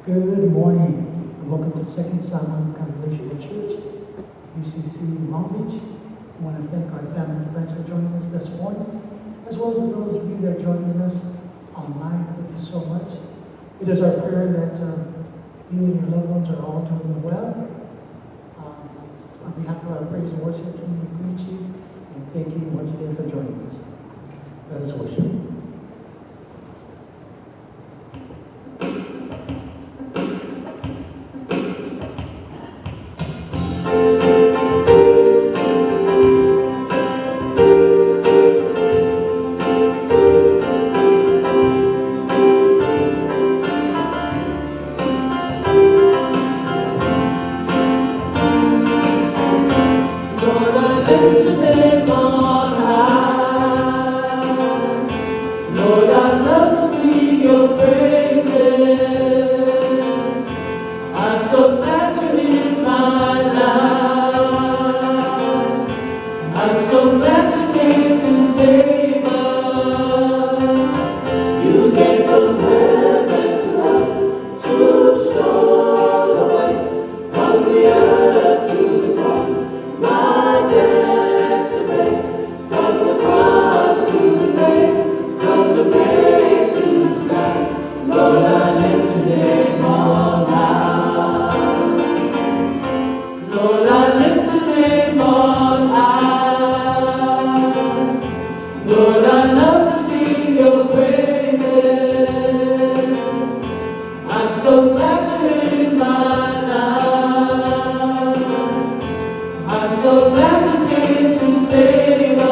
Good morning, and welcome to Second Samoan Congregational Church, UCC Long Beach. I want to thank our family and friends for joining us this morning, as well as those of you that are joining us online. Thank you so much. It is our prayer that you and your loved ones are all doing well. On behalf of our praise and worship team, we greet you and thank you once again for joining us. Let us worship. Lord, I lift your name on high. Lord, I love to sing your praises. I'm so glad you're in my life. I'm so glad you came to save us. You came from heaven to earth to show the way from the earth to the cross. My debts to pay, from the cross to the grave, from the grave to the sky. Lord, I lift your name on high. Lord, I lift your name on high. Lord, I love to sing your praises. I'm so glad you're in my life. I'm so glad you came to save us.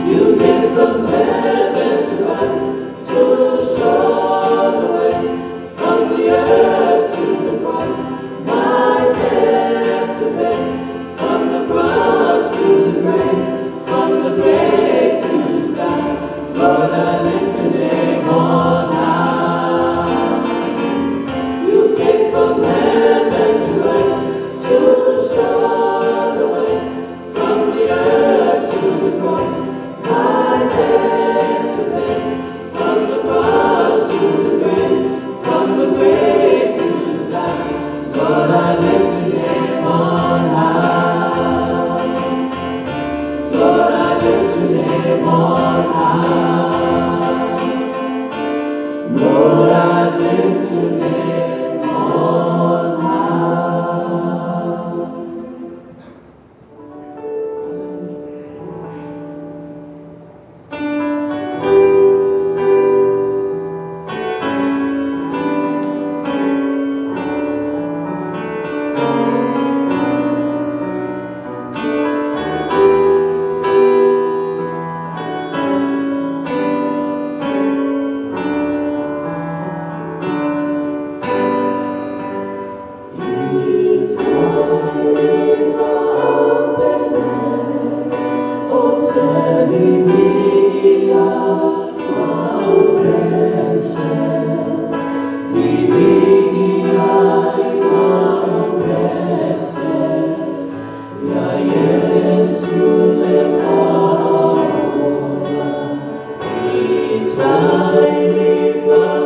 You came from heaven to earth to show the way from the earth to the cross. My debts to pay, from the cross to the grave, from the grave to the sky. Lord, I lift your name on high. You came from heaven to earth to show the way from the earth to the cross. My debts to pay, from the cross to the grave, from the grave to the sky. Lord, I lift your name on high. Lord, I lift your name on high. Lord, I lift your name on high. It's time for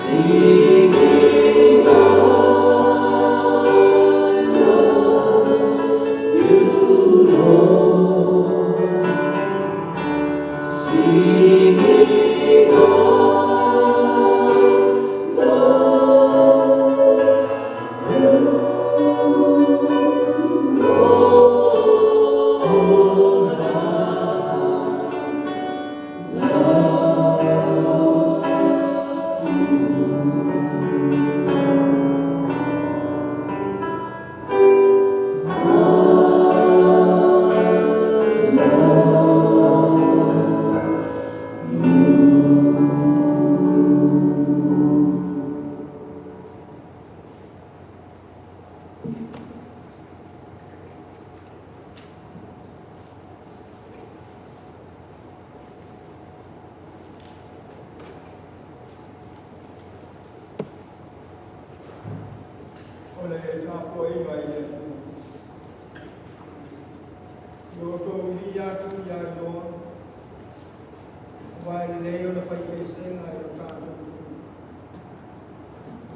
Singing, I love you, Lord. Singing, I love you, Lord. I love O le tapuaiga i le Atua. I o outou viia atu ia Ioa, aua e lelei ona faifesega i lo tatou tutu.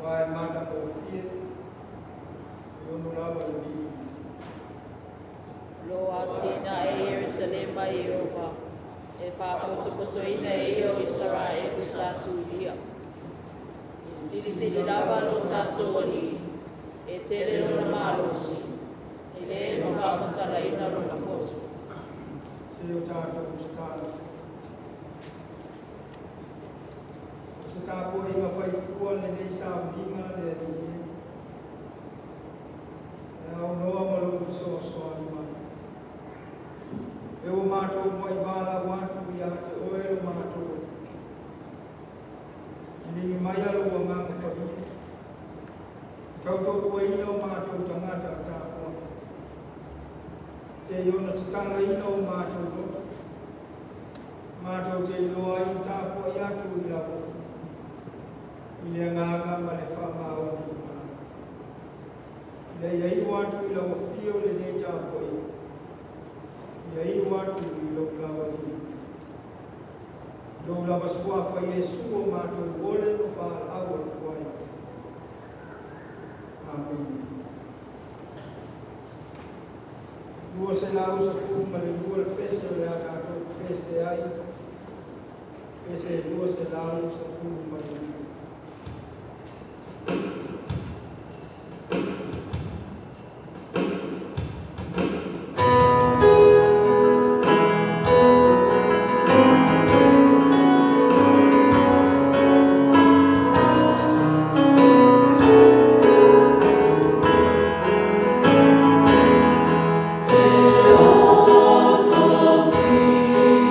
Aua e matagofie, e ono lava le viiga. Lo atinae Ierusalema e Ieova, e faapotopotoina e ia o Isaraelu sa tulia. E silisili lava lo tatou Alii, e tele lona malosi, e le ma faamatalaina lona poto. Se o tatou tatalo. O se tapuaiga faifua lenei sauniga le Alii e. E aunoa ma lou fesoasoani mai. E ua matou muai valaau atu ia te oe lo matou Alii. Liligi mai lou Agaga Paia. Tautoaluaina o matou tagata tapuai. Seia ona tatalaina o matou loto. Matou te iloa ai ona tapuai atu i lau Afioga. I le agaga ma le faamaoni uma lava. Ina ia iu atu i lau afio lenei tapuaiga. Ia iu atu i lou lava viiga. Lou lava suafa Iesu o matou ole ma valaau atu ai. Amene. 212 le pese o le a tatou pese ai. Pese 212. Sophia,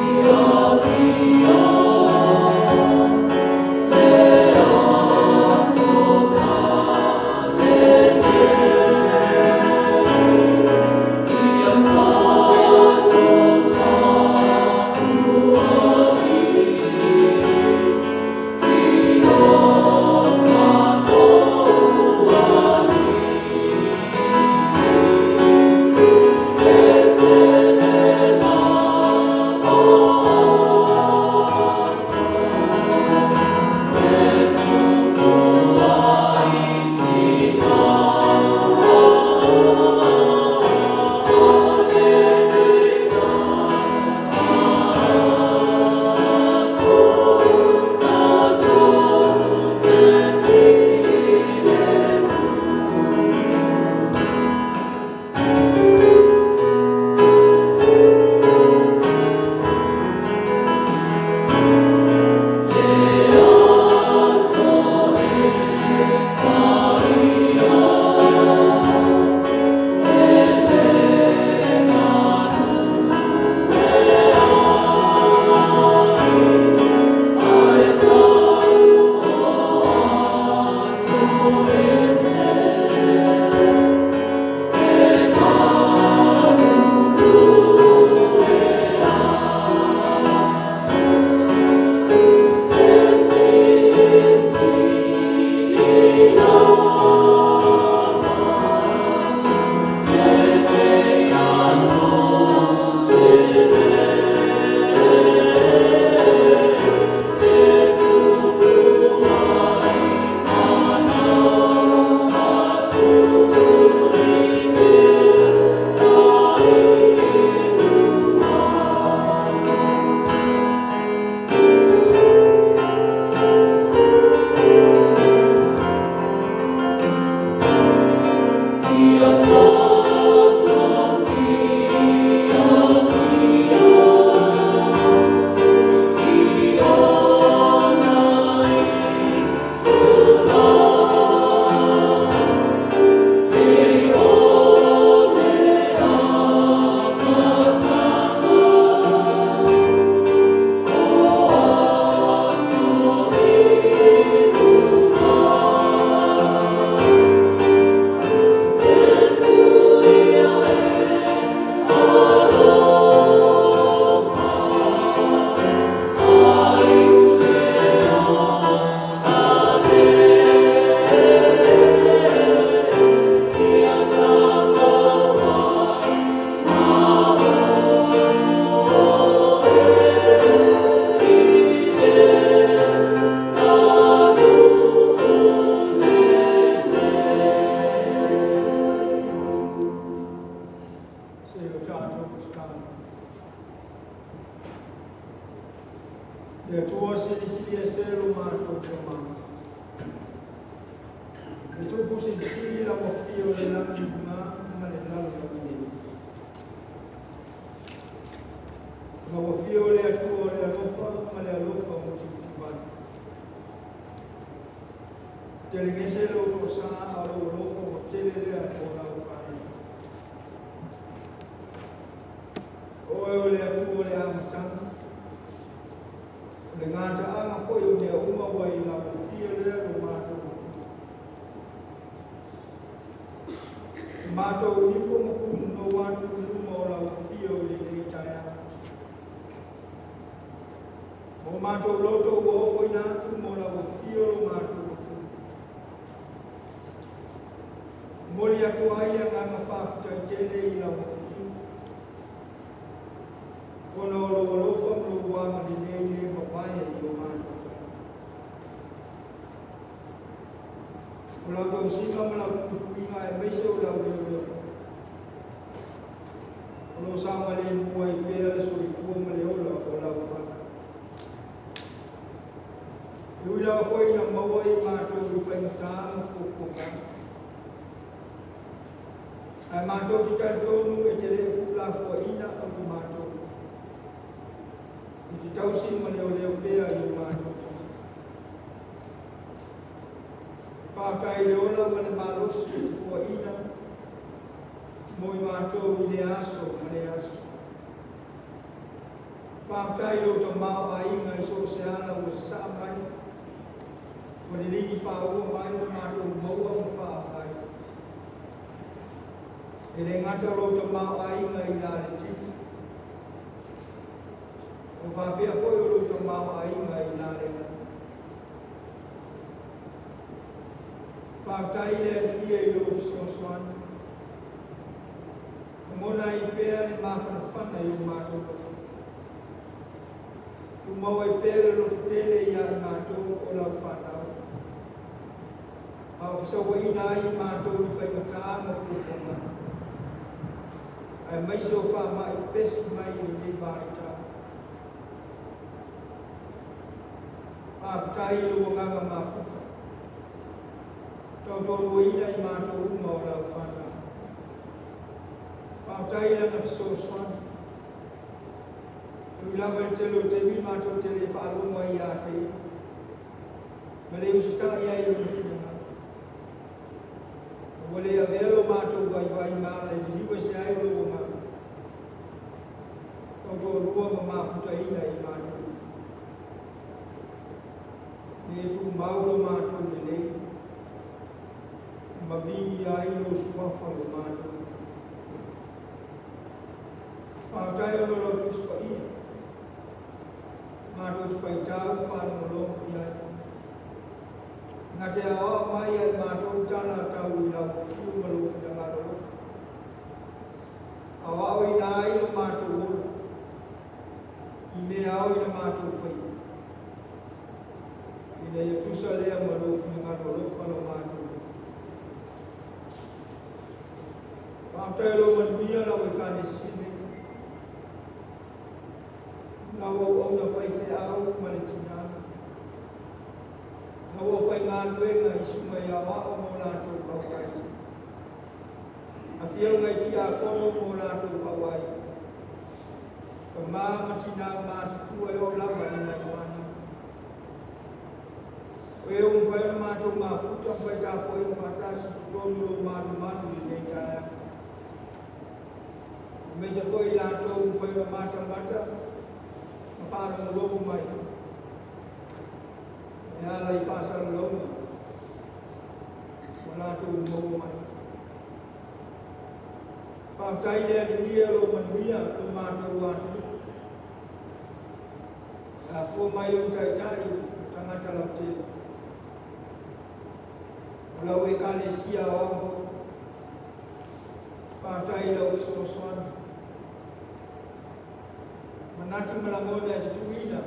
Le tupu silisili lau afio i le lagi i luga ma le lalolagi nei. Lau afio o le Atua o le alofa ma le alofa mutimutivale. Telegese lou toasā a o lou alofa ua tele lea mo lau faaiuga. O oe o le Atua o le amataga, o le gataaga foi o mea uma ua i lau afio lea lo matou Atua. O matou ifo ma punonou atu i luma o lau afio i lenei taeao. Ma o matou loto ua ofoina atu mo lau afio lo matou Atua. Momoli atu ai le agaga faafetai tele i lau afio, ona o lou alofa ma lou agalelei le mavae i o matou tagata. O lau tausiga ma lau puipuiga aemaise o lau leoleo, o lo o saogalemu ai pea le soifua ma le ola o lau fanau. E ui lava foi ina maua i matou i faigata ma puapuaga, ae matou te talitonu e te le o tuulafoaiina o i matou, e te tausi ma leoleo pea i o matou tagata. Faafetai i le ola ma le malosi e te foaiina mo i matou i lea aso ma lea aso. Faafetai i lou tamaoaiga i so o se ala ua sasaa mai, ua liligi faaua mai ma matou maua ma faaaogaina. E le gata o lou tamaoaiga i la le tino, o faapea foi o lou tamaoaiga i la le lagi. Faafetai i le Alii ia i lou fesoasoani. Lagona ai pea le mafanafana i o matou loto. Tumau ai pea le lototele ia i matou o lau fanau. A o fesauaiina ai i matou i faigata ma puapuaga, aemaise o faamai pepesi mai i lenei vaitau. Faafetai i lou agaga mafuta. Tautoaluaina i matou uma o lau fanau. Faafetai i lana fesoasoani. E ui lava i le tele o taimi matou te le faalogo ai ia te ia, ma le usitai ai i lona finagalo. Ua le avea lo matou vaivai ma ala e liliu ese ai lou agaga. Tautoalua ma mafutaina i matou. Le tumau lo matou lelei, ma viia ai lou suafa lo matou Atua. Faafetai ona o lau Tusi Paia, matou te faitau ma faalogologo i ai. Na te aoao mai ai matou tala tau i lau afio ma lou finagalo alofa. Aoaoina ai lo matou ola i mea ao ina matou faia, ina ia tusa lea ma lou finagalo alofa lo matou Alii. Faafetai o lou manuia lau Ekalesia nei, lau auauna faifeau ma le tinā, lau aufaigaluega i susuga i aoao ma o latou auai, afioga i tiakono ma o latou auai, tamā ma tinā matutua e oo lava i nai fanau. O e ua mafai ona matou mafuta ma fai tapuaiga faatasi i totonu o lou malumalu i lenei taeao. Aemaise foi i latou ua mafai ona matamata ma faalogologo mai e ala i faasalalauga ua latou maua mai. Faafetai le Alii e o lou manuia lo matou atunuu. E afua mai ou taitai o tagata lautele. O lau Ekalesia aoao foi. Faafetai i lau fesoasoani. Manatu ma lagona e te tuuina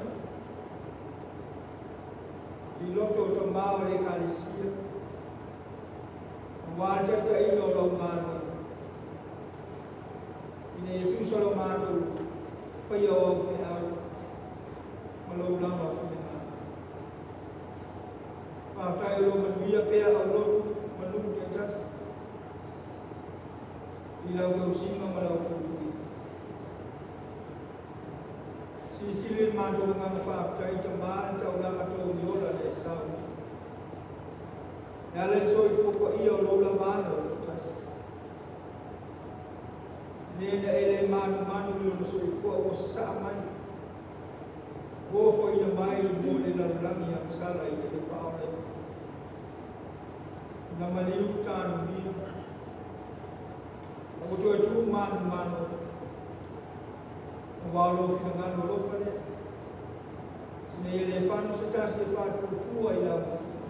i loto o tamā o le Ekalesia, aua le taitaiina o lau galuega, ina ia tusa lo matou faia o au feau ma lou lava finagalo. Faafetai o lou manuia pea aulotu ma I lau tausiga ma lau puipuiga. Silisili le matou agaga faafetai i Tama le taulaga togiola le sauni. E ala i le soifua paia o lou lava ana o toatasi. Le na e le manumanu i lona soifua ua sasaa mai, ua ofoina mai mo le lalolagi agasala ina ia faaolaina. Na maliu tanumia, a ua toe tu manumanu, aua o lou finagalo alofa lea, ina ia le fano se tasi e faatuatua i lau afio,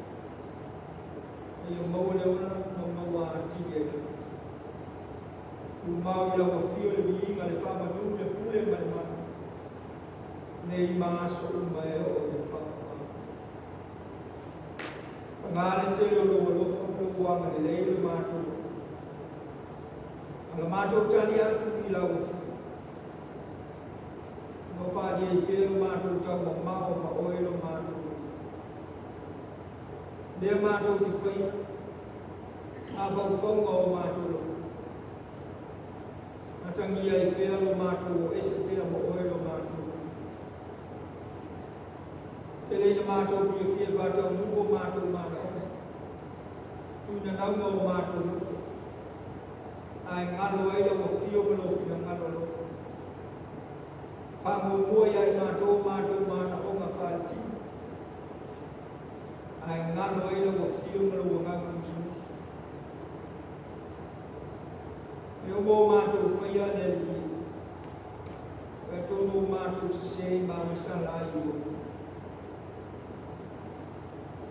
a ia maua le ola naunauā atili ai lava. Tumau i lau afio le viiga, le faamanu, le pule ma le mana, nei ma aso uma e oo i le faavavau. Paga le tele o lou alofa ma lou agalelei i lo matou Atua. A la matou tali atu i lau afio, na o faaalia ai pea lo matou taumamao ma oe lo matou Alii. Lea matou te faia mafaufauga o matou loto. Atagia ai pea lo matou o ese pea ma oe lo matou Atua. Tele ina matou fiafia e faataunuu o matou manaoga, tuinanauga o matou loto, ae galo ai lau afio ma lou finagalo alofa. Faamuamua ia i matou o matou manaoga faaletino, ae galo ai lau afio ma lou agaga musumusu. E uma o matou faia le Alii, e atonu o matou sese ma agasala ai i ou.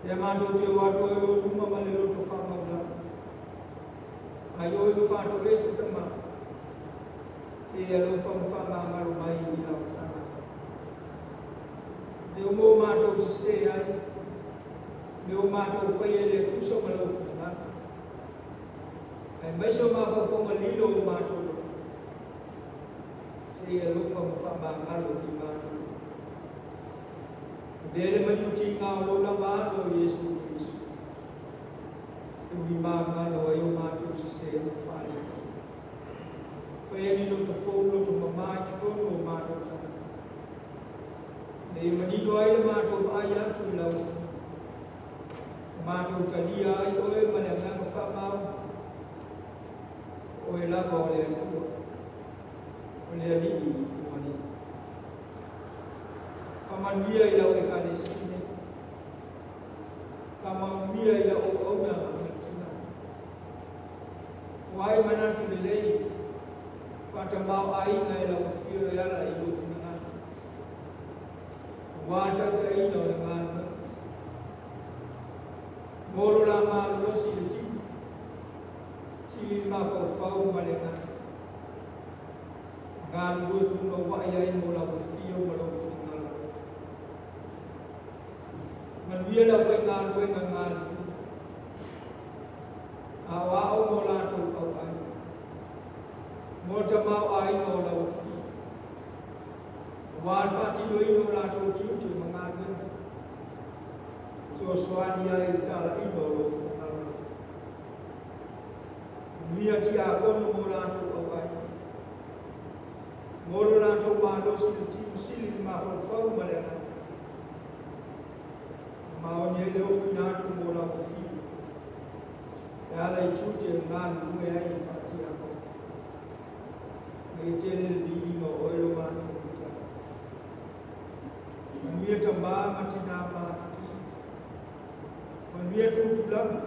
Lea matou te o atu ai o luma ma le loto faamaulalo. Ai oe ma faatoese tama, se e alofa ma faamagalo mai i lau fanau. Le o mo matou sese ai, le o matou faia e le tusa ma lau finagalo. Aemaise o mafaufauga lilo o matou loto. Se e alofa ma faamagalo i matou loto. Avea le maliutiga o lou lava alo o Iesu Keriso. E ui magalo ai o matou sese ma faaletonu. Faia ni loto fou, loto mamā i totonu o matou tagata. Ina ia manino ai le matou vaai atu i lau afio. Ma matou talia ai oe ma le agaga faamaoni. O oe lava o le Atua, o le Alii o alii. Faamanuia i lau Ekalesia nei. Faamanuia i lau auauna ma le tina. Ua ai manatu lelei, faatamaoaiga e lau afio e ala i lou finagalo. Aua le taitaiina o le galuega. Mo lo la malolosi i le tino, sili le mafaufau ma le agaga. Galulue punouai ai mo lau afio ma lou finagalo alofa. Manuia le aufaigaluega galulue. Aoao mo latou auai. Mo le tamaoaiga o lau afio. Aua le faatinoina o latou tiute ma galuega. Fesoasoani ai i le talaiga o lou finagalo alofa. Manuia tiakono mo latou auai. Mo lo latou malosi i le tino sili le mafaufau ma le agaga. Maoni ai le ofoina atu mo lau afio. E ala i tiute e galulue ai e faatiakono. Ma ia tele le viiga o oe lo matou tala. Manuia tamā ma tinā matutua. Manuia tupulaga.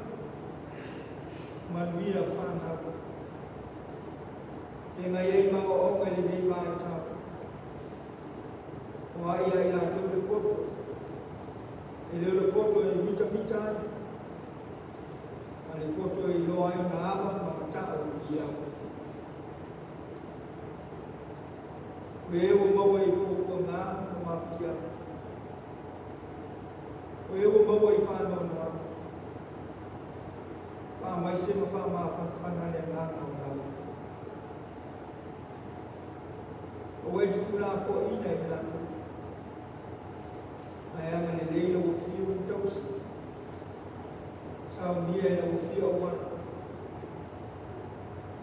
Manuia whanau. Whengai ai ma aoaoga i lenei vaitau. O ai ia i latou le poto. E le o le poto e mitamita ai, a le poto e iloa ai ona ava ma mata'o i lau afio. O e ua maua i puapuaga ma mafatiaga. O e ua maua i faanoanoaga. Faamaise ma faamafanafana le agaga o lau afio. Aua e te tuulafoaiina i latou. Ae agalelei lau afio ma tausi. Saunia e lau afio auala.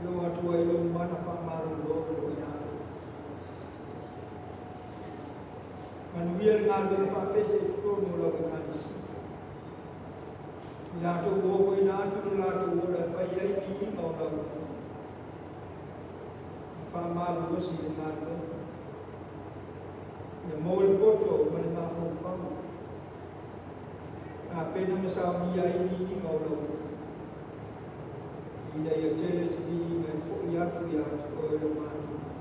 E oo atu ai lou mana faamalolo o i latou. Manuia le galuega faapese i totonu o lau Ekalesia. I latou ua ofoina atu lo latou ola e fai ai viiga o lau afio. Ma faamalolosi i le galuega. Ia maua le poto ma le mafaufau. Tapena ma saunia ai viiga o lau afio. Ina ia tele se viiga e fo'i atu ia te oe lo matou Matua.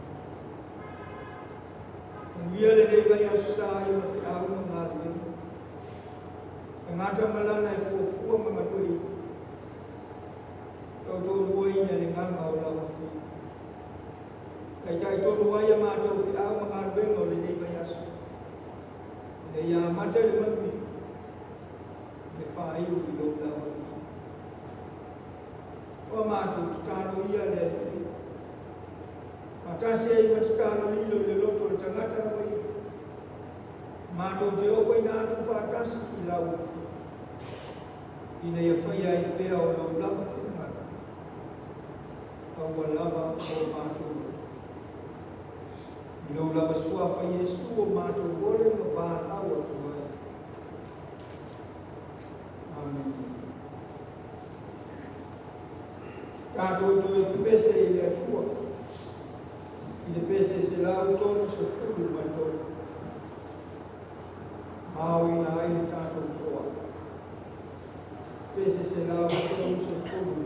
Manuia lenei vaiaso sa i ona feau ma galuega. Tagata ma lana e fuafua ma galueaiina. Tautoaluaina le gaga o lau afio. Taitai tonu ai a matou feau ma galuega o lenei vaiaso. Ina ia amata i le manuia, i le faaiu i lou lava. O a matou tatalo ia le Alii e. Faatasi ai ma tatalo lilo i le loto o le tagata lava ia. Matou te ofoina atu faatasi i lau afio. Ina ia faia ai pea o lou lava finagalo. Aua lava o matou loto. I lou lava suafa Iesu o matou ole ma valaau atu ai. Amene. Tatou toe pepese i le Atua i le pese 133. Maoina ai le tatou foa. Pese 133.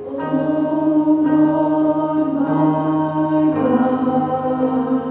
O Lord, my God,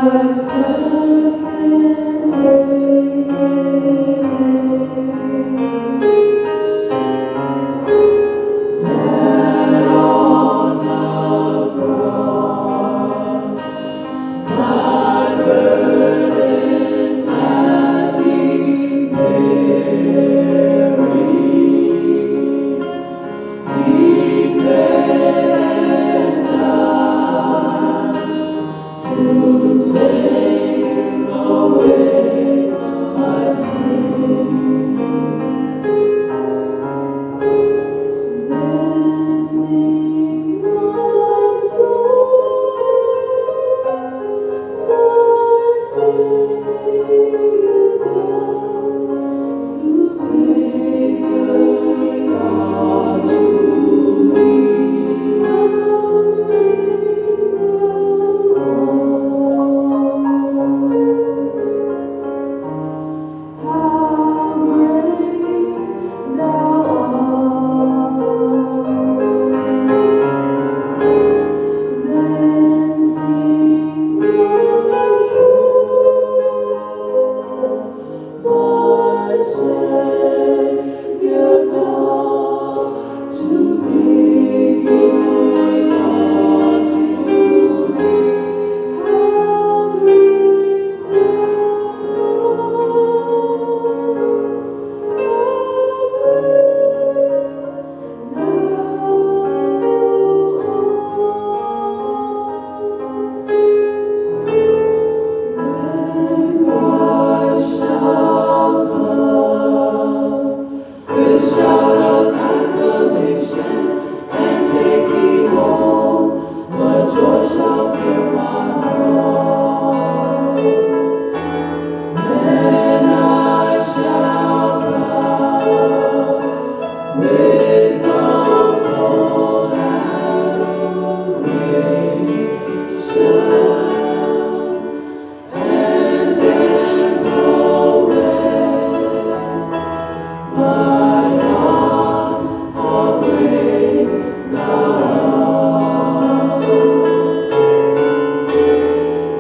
Eyes just can't take it in that on the cross my burden gladly bearing, He bled and died to take away my sin. Then sings my soul, my Savior God, to Savior God to thee. How great thou art! How great thou art! Then sings my soul, my Savior God, to thee, God, to thee. How great thou art! Shout of acclamation and take me home. What joy shall fill my heart? Then I shall bow with humble adoration, and then proclaim, My God, how great thou art.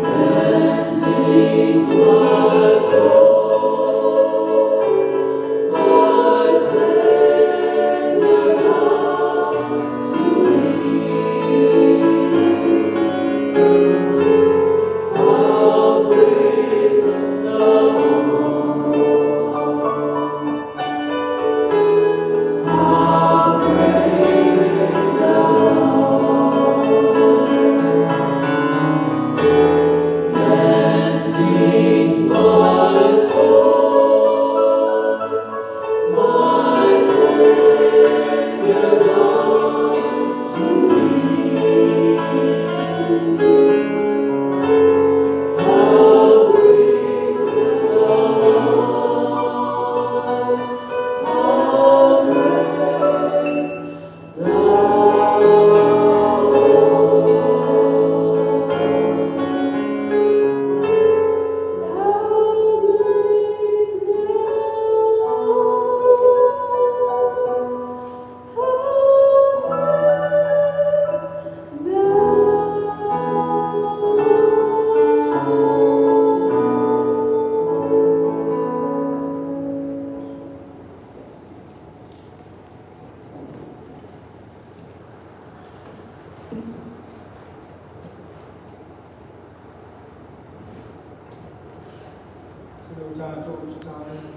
Then sings my soul, my Savior God, to thee. How great thou art! How great thou art! Then sings my soul, my Savior God, to thee. How great thou art! How great thou art! How great thou art! How great thou art! Se o tatou tatalo.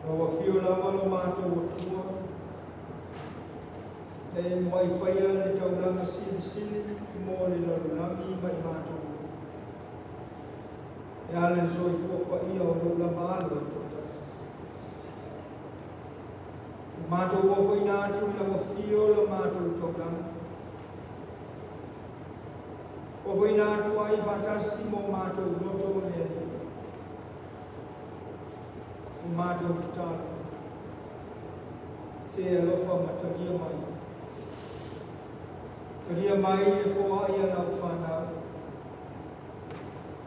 Ma ua fio lava lo matou Atua, e muai faia le taulaga silisili mo le lalolagi ma i matou, e ala i le soifua paia o lou lava Alo e toatasi. Ua matou ofoina atu i lau afio la matou taulaga, ofoina atu ai faatasi ma o matou loto le Alii. Ua matou tatalo, te alofa ma talia mai. Talia mai le foai a lau fanau.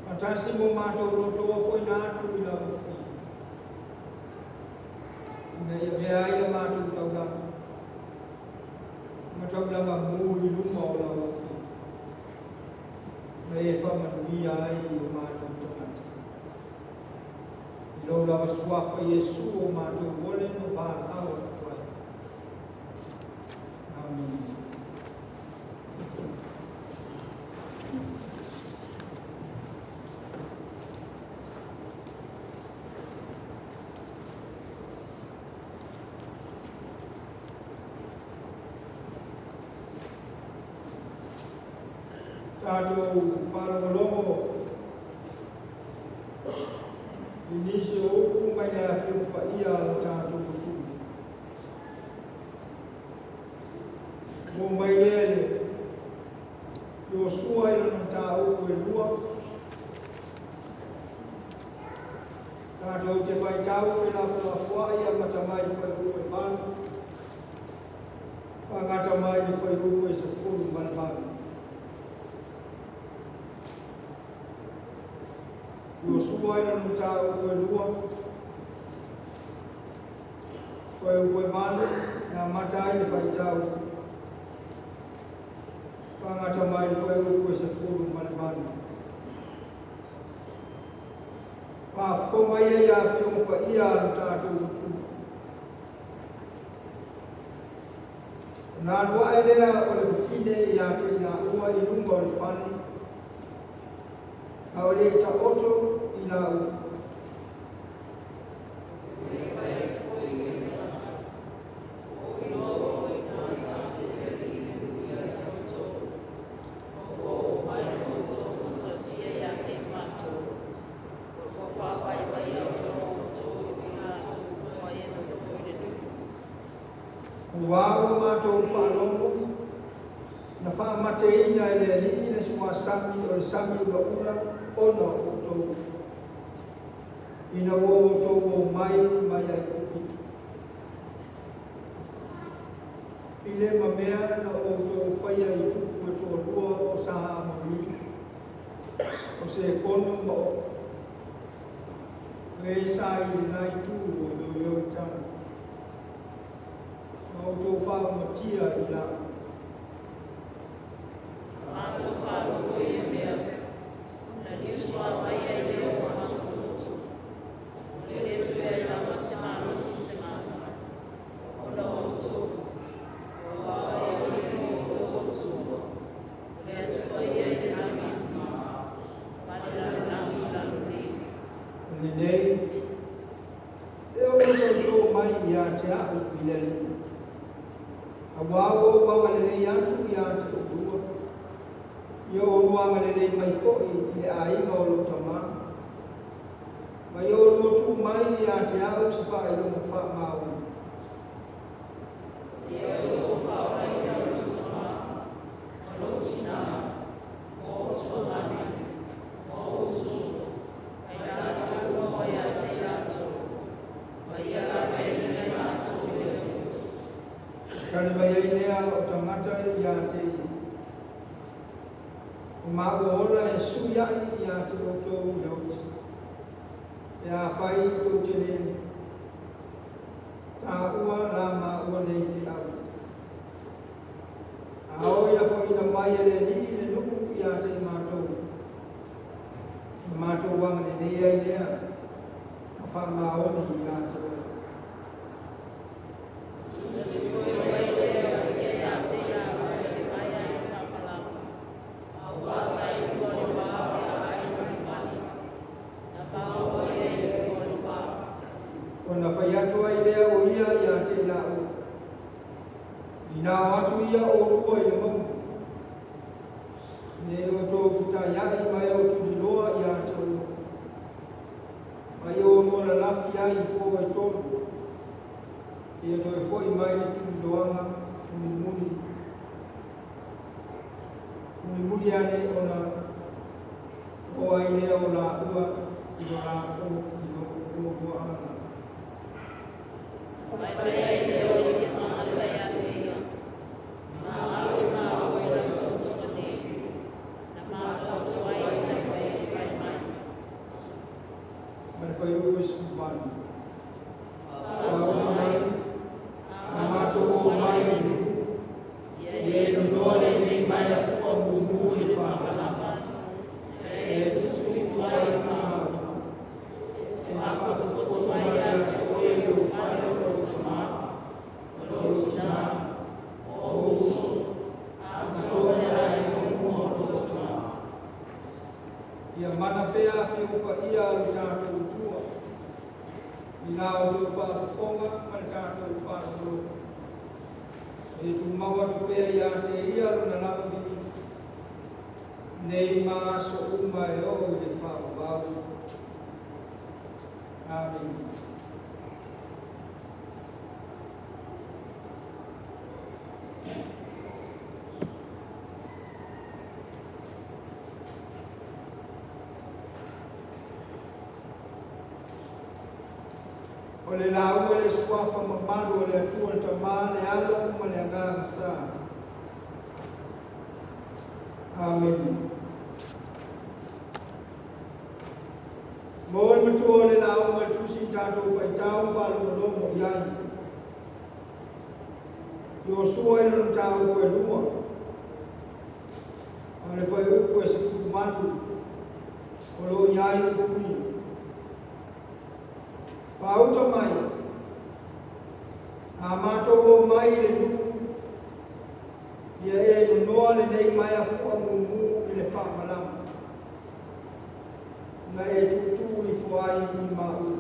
Faatasi ma o matou loto ofoina atu i lau afio, ina ia avea ai la matou taulaga ma taulaga mu i luma o lau afio. Ma e faamanuia ai i o matou tagata. I lou lava suafa Iesu o matou ole ma valaau atu ai. Amene. Tatou faalogologo i nisi o upu mai le Afioga Paia a lo tatou Atua. Mo mai lea le Iosua i lona mataupu e lua, tatou te faitau felafolafoai amata mai le fuaiupu e 8, faagata mai le fuaiupu e 18. Iosua i lona mataupu e lua, fuaiupu e 8, e amata ai le faitau, faagata mai le fuaiupu e 18. Faafofoga ia i Afioga Paia a lo tatou Atua. Ona alu ae lea o le fafine ia te i laua i luga o le fale, a o le i taoto i laua. Ua ua matou faalogo, na faamateina e le Alii le suasami o le sami ulaula ona o outou, ina ua outou omai mai Aikupito. I le ma mea na outou faia i tupu e toalua o Sa Amori, o Sekono ma Ogo, e sa i lena itu o le Ioritana, ma outou faaumatia i lau. Matou faalogo ia mea, na liusua mai ai lea o matou loto, ua le toe ai lava se malosi i tagata, ona o outou, aua o le Alii lo outou Atua, o le Atua ia i le lagi i luga, ma le lalolagi i lalo nei. O lenei, se ua tautō mai ia te a'u i le Alii, auā ua ou agalelei atu ia te oulua, ia oulua agalelei mai foi i le aiga o lou tamā, ma ia oulua tuu mai ia te a'u se faailoga faamaoni. Ia outou faaolaina lou tamā, ma lou tinā, ma ou tuagane, ma ou uso, ma i latou uma ia te latou, ma ia laveaiina i matou i le tasi. Tali mai ai lea o tagata ia te ia. O maua ola e sui ai ia te outou i le oti. Pe afai tou te le taua la maua nei feau. A o i lafoina mai e le Alii le nuu ia te i matou. Na matou agalelei ai lea ma faamaoni ia te oe. Ona fai atu ai lea o ia ia te i laua. Inā o atu ia oulua i le mauga, ne i outou fetaiai ma e o tuliloa ia te oulua, ma ia oulua lalafi ai i po e tolu, ia toe foi mai le tuliloaga mulimuli, mulimuli ane ona oo ai lea o laua i lo oulua agaga. Fai mai ai lea o le tagata ia te ia, Ma au e maua i lau tautoga nei, na matou ai i mea e fai mai. Ma le fuaiupu e 18. Faaoto mai, a matou omai i le nuu, ia e iloa lelei mai afua mumu i le faamalama. E tutu ifo ai i maʻu. E te faapotopoto mai ia te oe i lou fale o lou tamā, o lou tinā, o ou uso, atoa le aiga uma o lou tamā. Ia mana pea afio paia o le tatou Atua i la outou faafofoga ma le tatou faalogologo. E tumau atu pea ia te ia lona lava viiga, nei ma aso uma e oo i le faavavau. Amene. O le lauga le suafa mamalu o le Atua le Tama, le Alo ma le Agaga Sa. Amene. Mo le matua o le lauga le tusi tatou faitau ma faalogologo i ai. Iosua i lona mataupu e lua, a o le fuaiupu e 18, o lo o i ai upu ia. Faauta mai, a matou o mai i le nuu, ia e nonoa lenei maea fua mumu i le faamalama, na e tuutuu ifo ai i maua.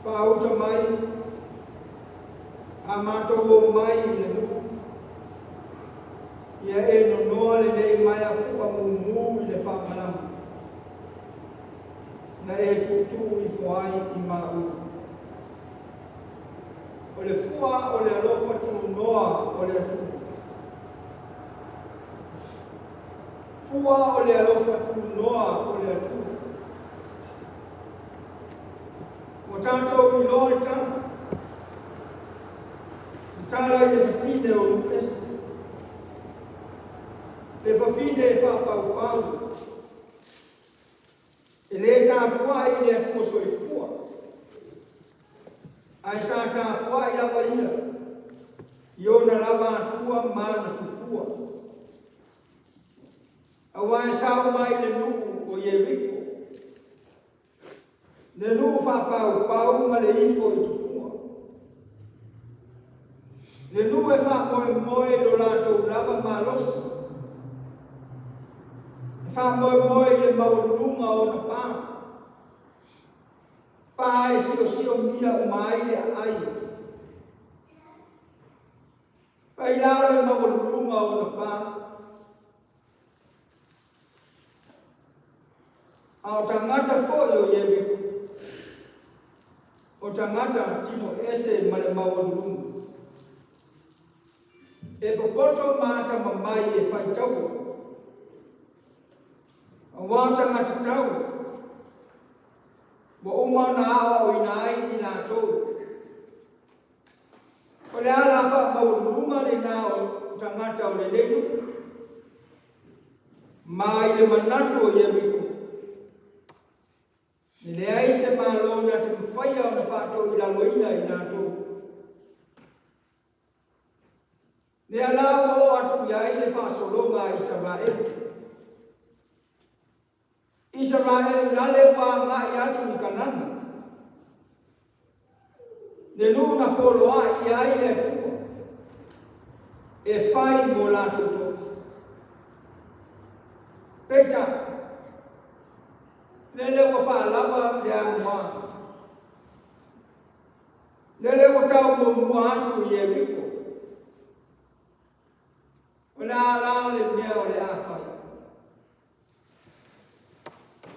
Faauta mai, a matou o mai i le nuu, ia e nonoa lenei maea fua mumu i le faamalama, na e tuutuu ifo ai i maua. O le fua o le alofa tunoa o le Atua. Fua o le alofa tunoa o le Atua. Ua tatou iloa le tala. Le tala i le fafine o Lupesi. Le fafine e faapaupau. E le tapuai i le Atua soifua. Ae sa tapuai lava ia i ona lava atua ma ana tupua. Aua e sao mai le nuu o Ieriko. Le nuu faapaupau ma le ifo i tupua. Le nuu e faamoemoe i lo latou lava malosi. E faamoemoe i le maualuluga o ona pa. Pa e siosiomia uma ai le aai. Paila o le maualuluga o ona pa. A o tagata foi o Ieriko, o tagata tino ese ma le maualuluga, e popoto ma atamamai e faitaua, aua o tagata tau, ua uma ona aoaoina ai i latou. O le ala faamaualuluga lena o tagata o lenei nuu, ma i le manatu o Ieriko, e leai se Malo na te mafaia ona faatoilaloina i latou. Lea la ua oo atu i ai le faasologa a Isaraelu. Isaraelu lale ua agai atu i Kanana. Le nuu na poloaʻi ai le Atua e fai mo latou tofi. Peitai, lele ua faalava le anuā. Lele ua tau muamua atu i Ieriko. O le a la le mea o le a fai?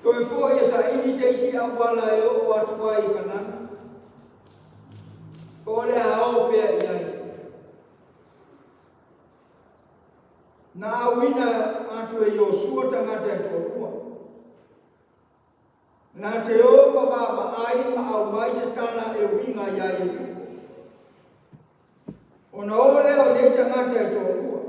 Toe foi e saili se isi auala e oo atu ai i Kanana. Po o le a o pea i ai. Na auina atu e Iosua tagata e toalua. Na te o ma vaavaai ma aumai se tala e uiga iā Ieriko. Ona o lea o nei tagata e toalua.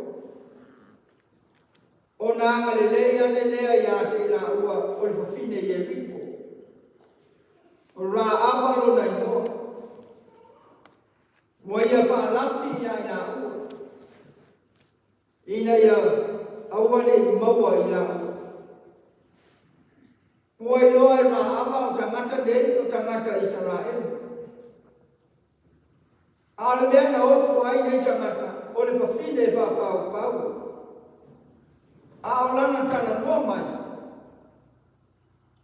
Ona agalelei ane lea iā te i lāua o le fafine Ieriko. O Raava lona igoa. Ua ia faalafi iā i lāua. Ina ia aua ne i maua i laua. Ua iloa e Raava o tagata nei o tagata Isaraelu. A o le mea na ofo ai nei tagata, o le fafine e faapaupau. A o lana talanoa mai,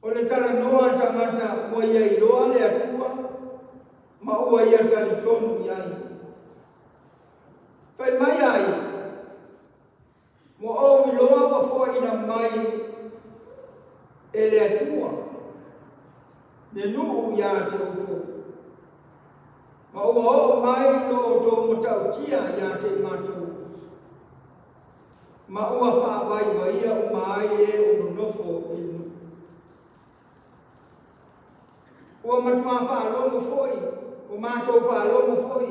o le talanoa a tagata ua ia iloa le Atua ma ua ia talitonu i ai. Fai mai ai, Ua ou iloa ua foaiina mai e le Atua le nuu iā te outou, ma ua oo mai lo outou matautia iā te i matou, ma ua faavaivaia uma ai e o nonofo i le nuu. Ua matuā faalogo foi, ua matou faalogo foi,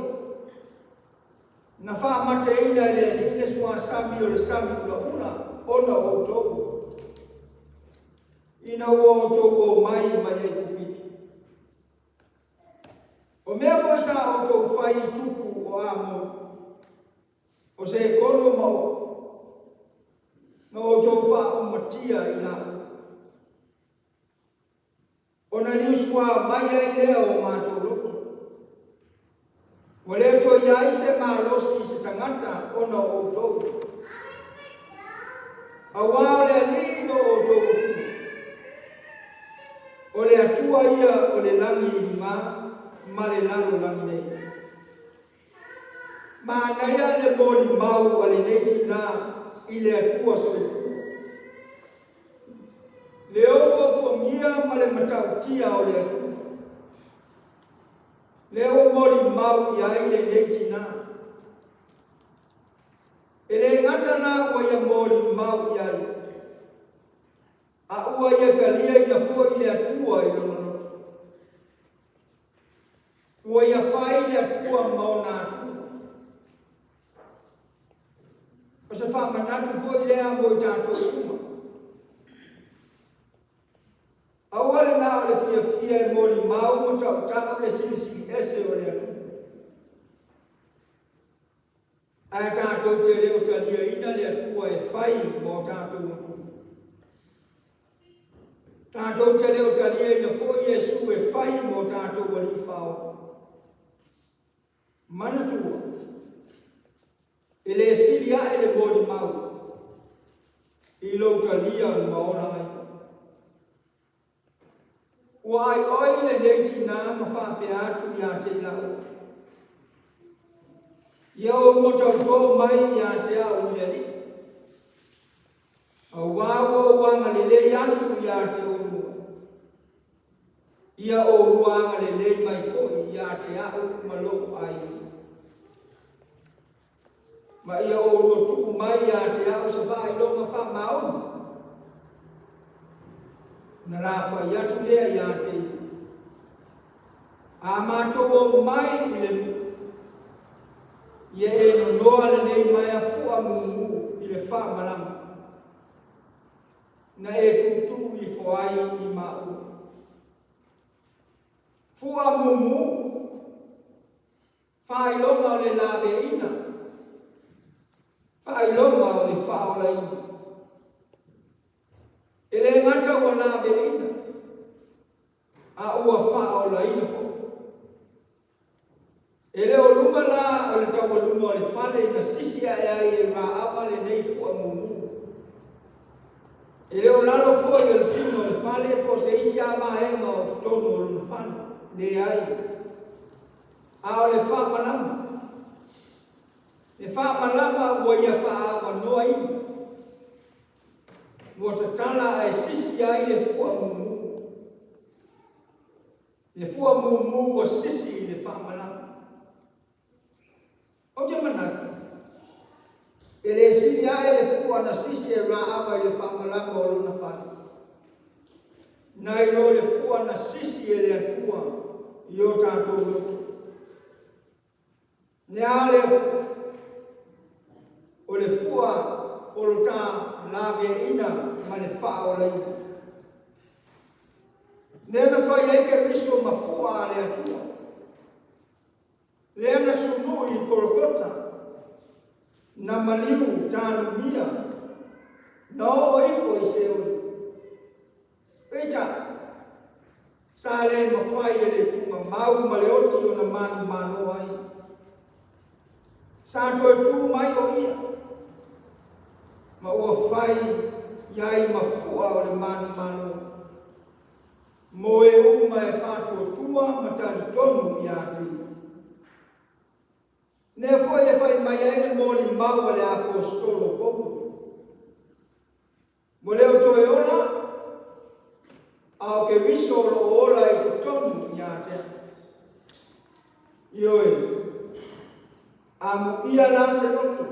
Na faamateina e le Alii le suasami o le sami ulaula ona o outou, ina ua outou o mai mai Aikupito. O mea foi sa outou fai i tupu o Amori, o Sekono ma Oko, na outou faaumatia i laua. Ona liusuavai ai lea o matou loto. Ua le toe i ai se malosi i se tagata ona o outou. Auā o le Alii lo outou Atua. O le Atua ia o le lagi i lugā ma le lalolagi nei. Manaia le molimau a lenei tinā i le Atua soifua. Le ofoofogia ma le matautia o le Atua. Lea ua molimau i ai lenei tinā. E le gata la ua ia molimau i ai, a ua ia taliaina foi le Atua i lona loto. Ua ia fai le Atua ma ona Atua. O se faamanatu foi lea mo i tatou uma. Aua le na o le fiafia e molimau ma tautau le silisili ese o le Atua. Ae tatou te le o taliaina le Atua e fai ma o tatou Atua. Tatou te le o taliaina foi Iesu e fai ma o tatou Alii Faaola. Manatua, e le sili ae le molimau i lou talia ma ola ai. Ua aioi lenei tinā ma faapea atu iā te i laua. Ia oulua tautō mai iā te au i le Alii. Auā ua ou agalelei atu iā te oulua. Ia oulua agalelei mai foi iā te au ma loʻu aiga. Ma ia oulua tuu mai iā te au se faailoga faamaoni. Ona lafai atu lea iā te ia. A matou o mai i le nuu, ia e nonoa lenei maea fua mumu i le faamalama, na e tuutuu ifo ai i maua. Fua mumu, faailoga o le laveaiina, faailoga o le faaolaina. E le gata ua laveaiina, a ua faaolaina foi. E le o luma la o le taualuga o le fale na sisi ae ai e Raava lenei fua mumu. E le o lalo foi o le tino o le fale po o se isi lava vaega o totonu o lona fale. Leai. A o le faamalama. Le faamalama ua ia faaavanoaina. Ua tatala ae sisi ai le fua mumu. Le fua mumu ua sisi i le faamalama. Ou te manatu, e le sili ae le fua na sisi e Raava i le faamalama o lona fale, nai lo le fua na sisi e le Atua i o tatou loto. Nea lea fua? O le fua o lo ta laveaiina ma le faaolaina. Lea na fai ai Keriso ma fua a le Atua. Lea na sunui i Kolokota. Na maliu tanumia, na oo ifo i Seoli. Peitai, sa le mafai e le tuugamau ma le oti ona manumalo ai. Sa toe tu mai o ia, ma ua fai i ai ma fua o le manumalo mo e uma e faatuatua ma talitonu ia te ia. Lea foi e fai mai ai le molimau a le Aposetolo o Paulo. Ua le o toe ola, a o Keriso o lo o ola i totonu ia te au. Ioe, amuia la se loto,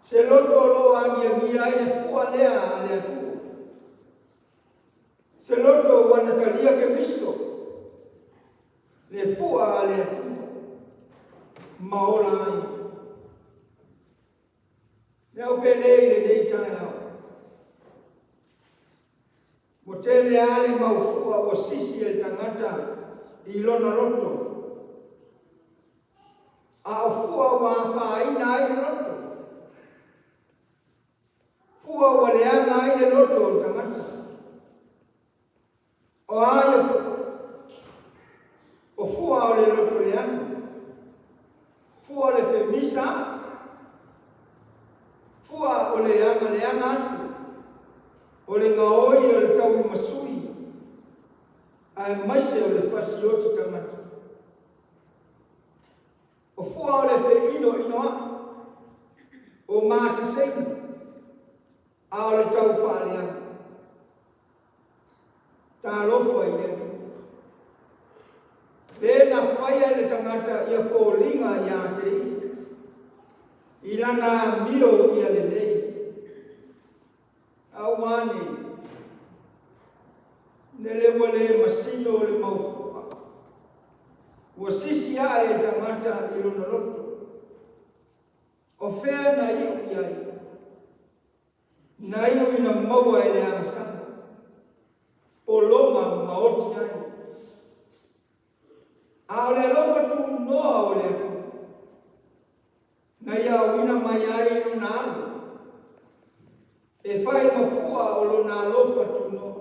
se loto o lo o agiagia ai le fua lea a le Atua. Se loto ua na talia Keriso, le fua a le Atua, ma ola ai. Le au pele i lenei taeao. Ua tele lava le mau fua ua sisi e le tagata i lona loto. A o fua ua afaina ai le loto. Fua ua leaga ai le loto o le tagata. O a ia fua? O fua o le loto leaga. Fua o le femisa. Fua o le agaleaga atu. O le gaoi o le tauimasui. Aemaise o le fasioti tagata. O fua o le feinoinoai. O maseseina. A o le tau faaleaga. Talofa i le Atua. Le na faia e le tagata ia foliga ia te ia, i lana amio ia lelei. A ua ane, lele ua le masino o le mau fua, ua sisi ae le tagata i lona loto. O fea na iu i ai? Na iu ina maua e le agasala, poloma ma oti ai. A o le alofa tuunoa o le Atua, na ia auina mai ai i lona alo, e fai ma fua o lona alofa tuunoa,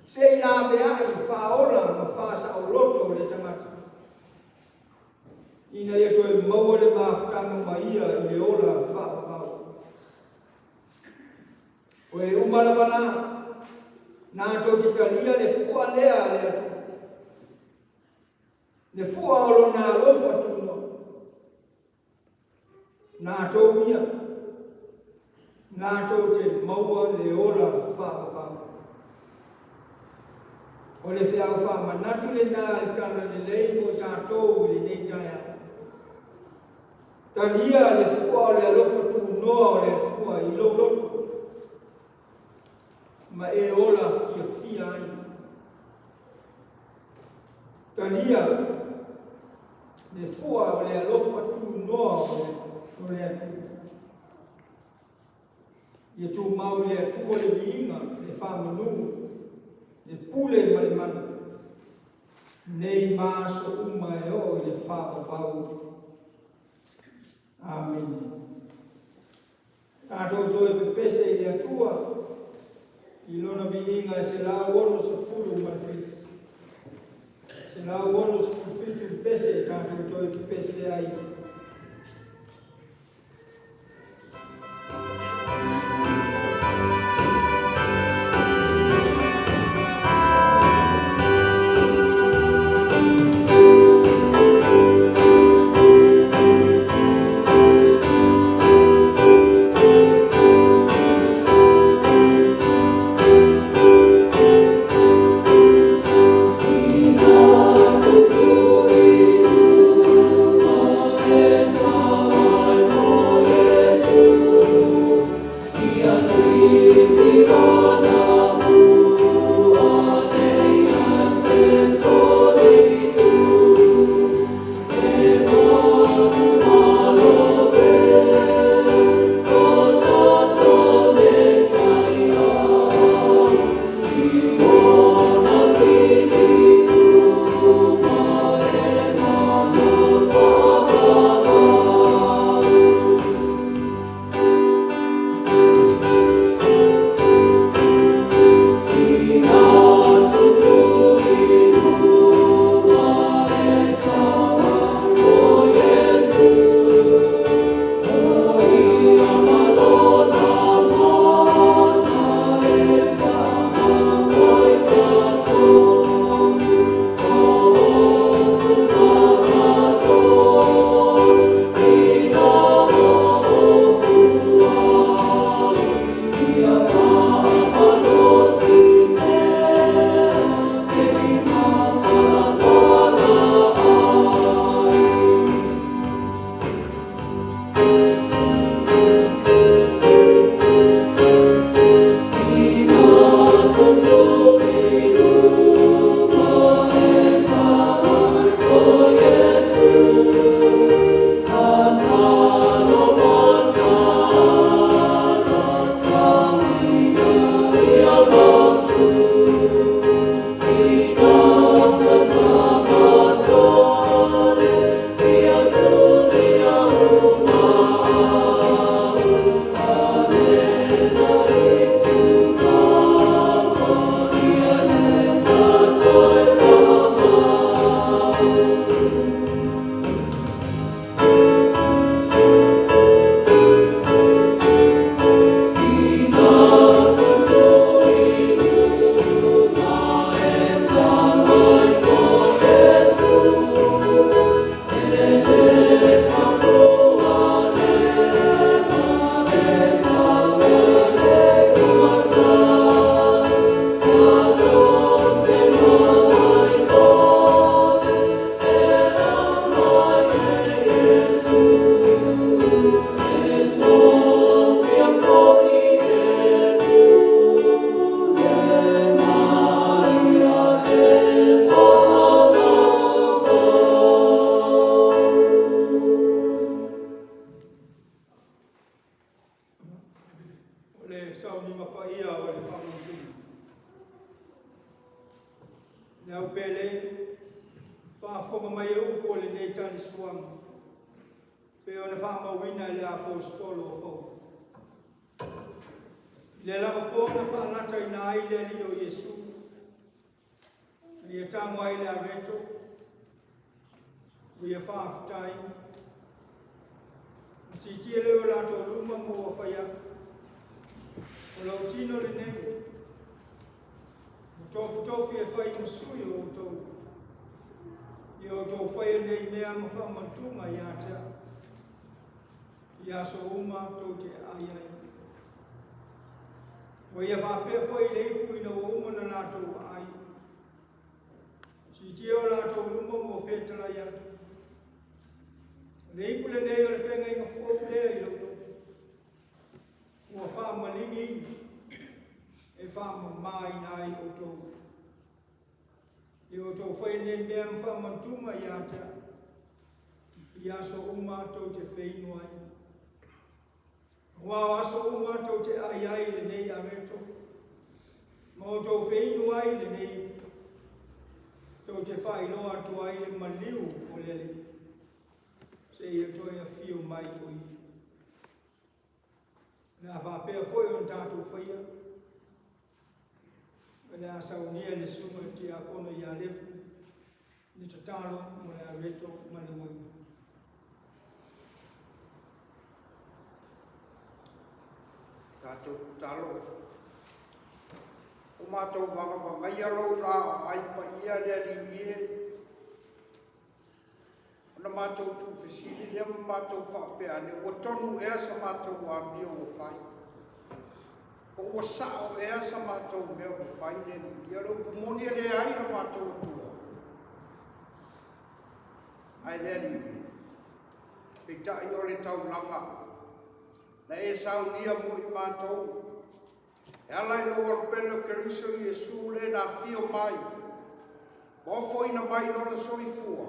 se i laveai, faaola ma faasaoloto le tagata, ina ia toe maua le mafutaga ma ia i le ola faavavau. O e uma lava la, na tou te talia le fua lea a le Atua, le fua o lona alofa tunoa, na tou ia, na tou te maua le ola faavavau. O le feau faamanatu lenā i le Talalelei mo tatou i lenei taeao. Talia le fua o le alofa tunoa o le Atua i lou loto, ma e ola fiafia ai. Talia le fua o le alofa tunoa o le Atua. Ia tumau i le Atua le viiga, le faamanu, le pule ma le mana, nei ma aso uma e oo i le faavavau. Amene. Tatou toe pepese i le Atua i lona viiga e 167. 167 pese tatou toe pepese ai. lenei talisuaga, pei ona faamauina e le Aposetolo o Paulo. I le lava po na faalataina ai le Alii o Iesu, na ia tago ai le areto, ua ia faafetai, na siitia lea i o latou luma ma ua fai atu, O lou tino lenei, ua tofitofi e fai ma sui o outou, ia outou faia nei mea ma faamanatuga ia te au, i aso uma tou te ai ai. Ua ia faapea foi i le ipu ina ua uma ona latou aai, siitia o latou luma ma ua fetalai atu, O le ipu lenei o le feagaiga fou lea i lou toto, ua faamaligiina e faamamaina ai outou. Ia outou faia nei mea ma faamanatuga ia te au, i aso uma tou te feinu ai. Aua o aso uma tou te ai ai i lenei areto, ma outou feinu ai i lenei ipu, tou te faailoa atu ai le maliu o le Alii, seia toe afio mai o Ia. O le a faapea foi ona tatou faia, o le a saunia e le susuga i le tiakono ia Lefu le tatalo mo le areto ma le uaina. Tatou tatalo. O matou vagavagaia lou laoai paia le Alii e, ona matou tuufesili lea ma matou faapea ane, ua tonu ea sa matou amio ua fai? Po ua sao ea sa matou mea ua fai le Alii? O le upu moni e leai lo matou Atua. Ae le Alii e, peitai o le taulaga na e saunia mo i matou, e ala i lou alopele o Keriso Iesu le na afio mai, ma ofoina mai lona soifua,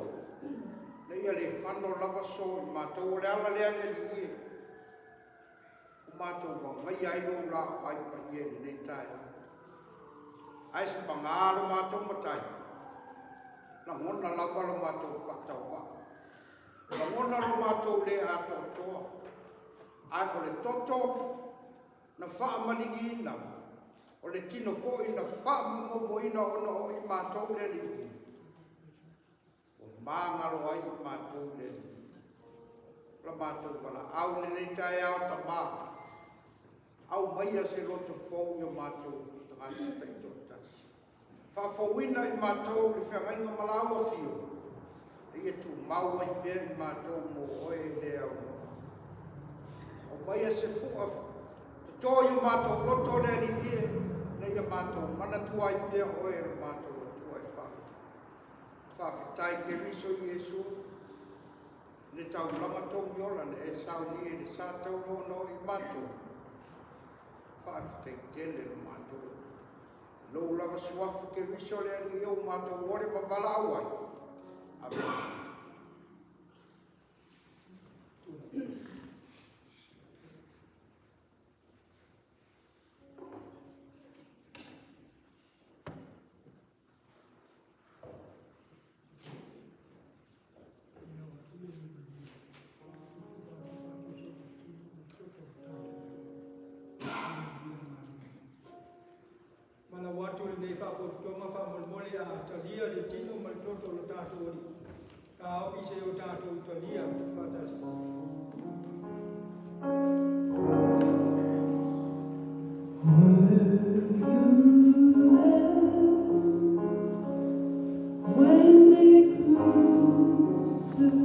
na ia le fano lava so i matou. O le ala lea le Alii e, ua matou vagaia ai lou laoai paia i lenei taeao. Ae se paga lo matou matai, lagona lava lo matou faatauvaa, lagona lo matou le atoatoa, ae o le toto na faamaligiina, o le tino foi na faamomomoina ona o i matou le Alii e, ua magalo ai i matou le Alii. O la matou valaau lenei taeao Tama, aumaia se loto fou i o matou tagata taitoatasi. Faafouina i matou le feagaiga ma lau afio, e ia tumau ai pea i matou mo oe e le aunoa. Aumaia se fua toto i o matou loto le Alii e, ina ia matou manatua ai pea oe e lo matou Atua e faafetai. Faafetai Keriso Iesu i le taulaga togiola na e saunia i le sa taulo ona o i matou. Faafetai tele lo matou Atua. Lou lava suafa Keriso le Alii o matou ole ma valaau ai. Amen. Malau atu lenei faapotopotoga faamolemole a talia le tino ma le toto o lo tatou Alii. Taofi se o tatou talia faatasi. Were you there when they crucified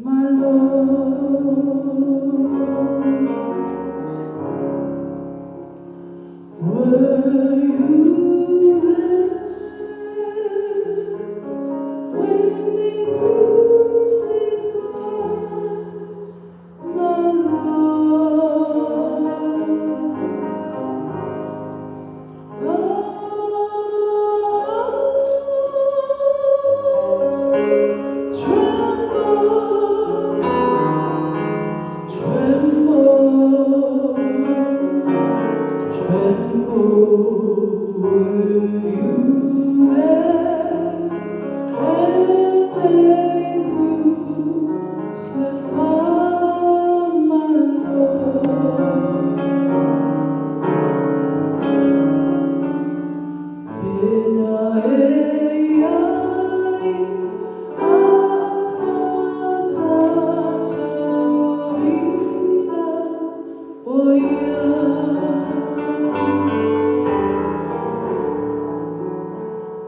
my Lord? Were you there when they crucified my Lord? they crucified my Lord, pena e ai a o ia.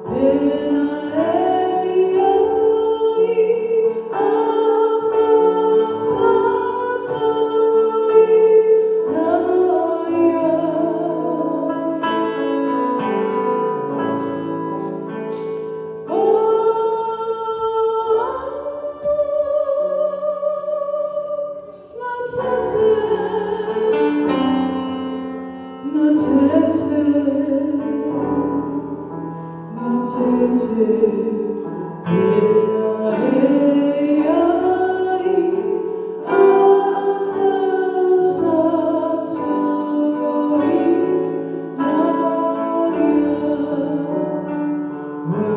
Pena e ai a ia. Were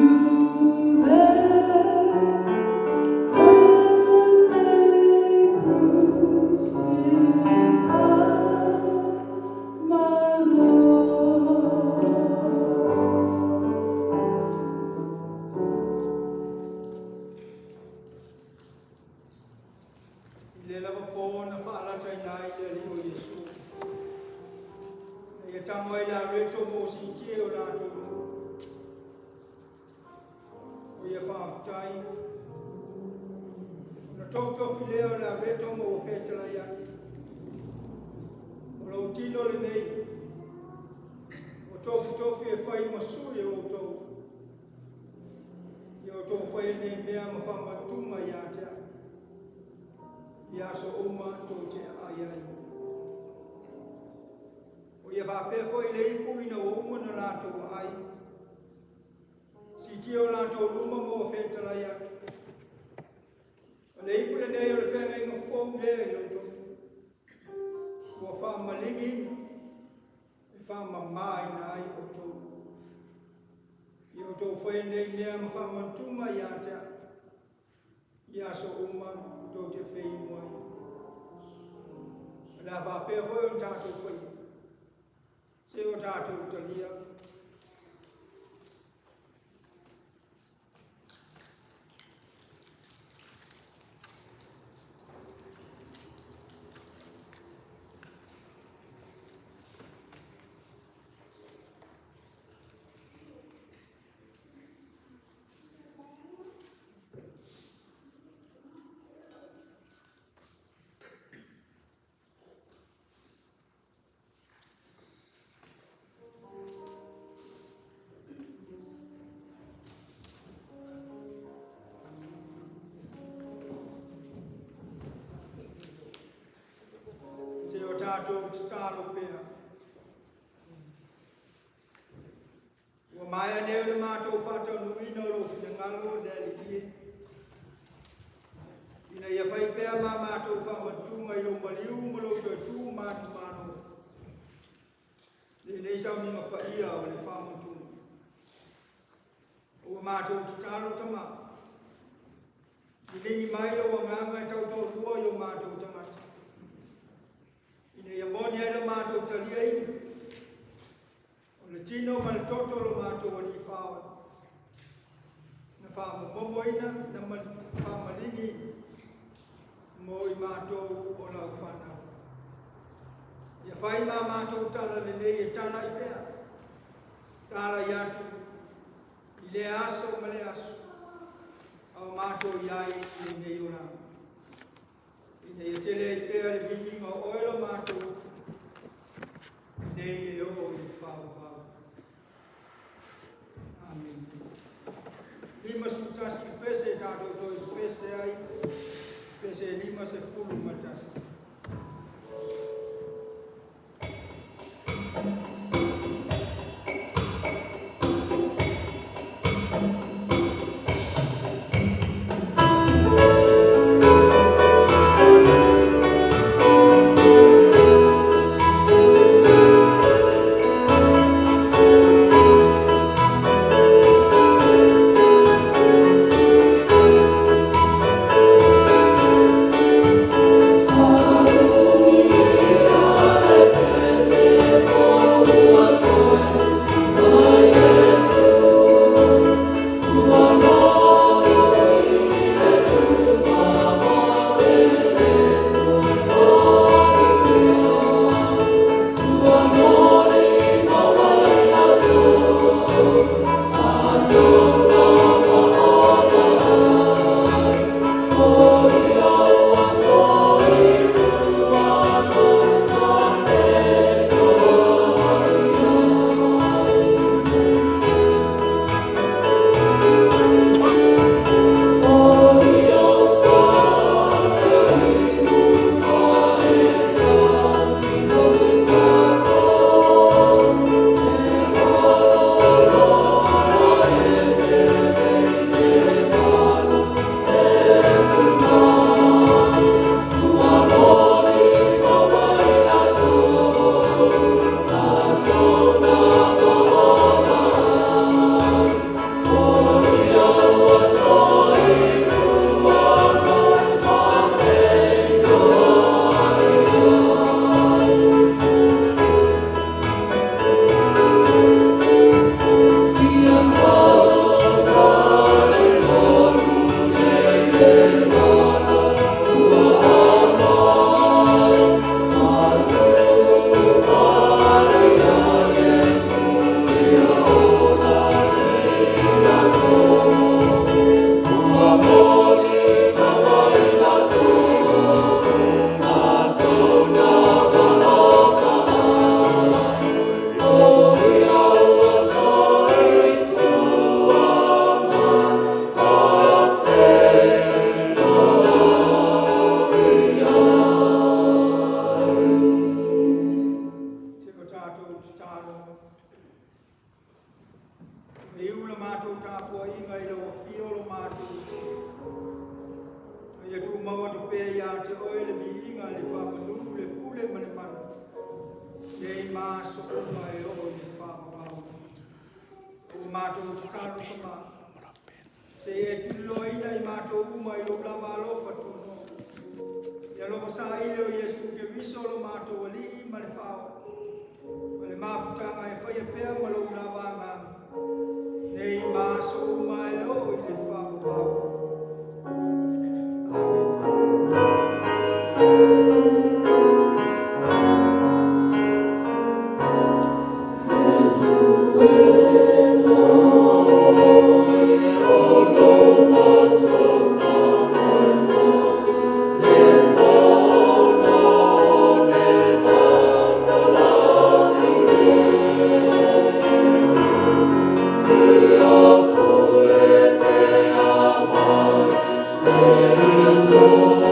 you there when they crucified my Lord? I le lava po na faalata ina ai le Alii o Iesu. Na ia tago ai le alu e mo siitia i o latou luma. O ia faafetai. Ona tofitofi lea o le aveto ma ua fetalai atu. O lou tino lenei, ua tofitofi e fai ma sui o outou. Ia outou faia nei mea ma faamanatuga ia te au. I aso uma tou te aai ai. O ia faapea foi le ipu ina ua uma ona latou aai. Siitia o latou luma ma ua fetalai atu. O le ipu lenei o le feagaiga fou lea i lou toto. Ua faamaligiina, e faamamaina ai outou. Ia outou faia nei mea ma faamanatuga ia te au. I aso uma tou te feinu ai. O le a faapea foi ona tatou faia. Se o tatou talia. Se o tatou tatalo pea. Ua maea nei ona matou faataunuuina o lou finagalo le Alii e, ina ia fai pea ma matou faamanatuga i lou maliu ma lou toe tu manumalo lenei sauniga paia o le faamanatuga. Ua matou tatalo Tama, liligi mai lou agaga e tautoalua i o matou tagata, ina ia moni ai lo matou taliaina o le tino ma le toto o lo matou Alii Faaola, na faamomomoina na faamaligiina mo i matou o lau fanau. Ia fai ma matou tala lelei e talai pea, talai atu i lea aso ma lea aso, a o matou i ai i lenei olaga. Ina ia tele ai pea le viiga o oe lo matou nei e oo i le faavavau. Amene. 51 pese tatou toe pese ai, pese 51. te oe le viiga le faamanu le pule ma le malu, nei ma aso uma e oo i le faavavau. Ua matou tatalo Tamā, se i e tuliloaina i matou uma i lou lava alofa tunoa. Ia alofa saili o Iesu Keriso lo matou Alii ma le Faaola, ma le mafutaga e faia pea ma lou lava agaga, nei ma aso uma e oo i le faavavau. Amene. So.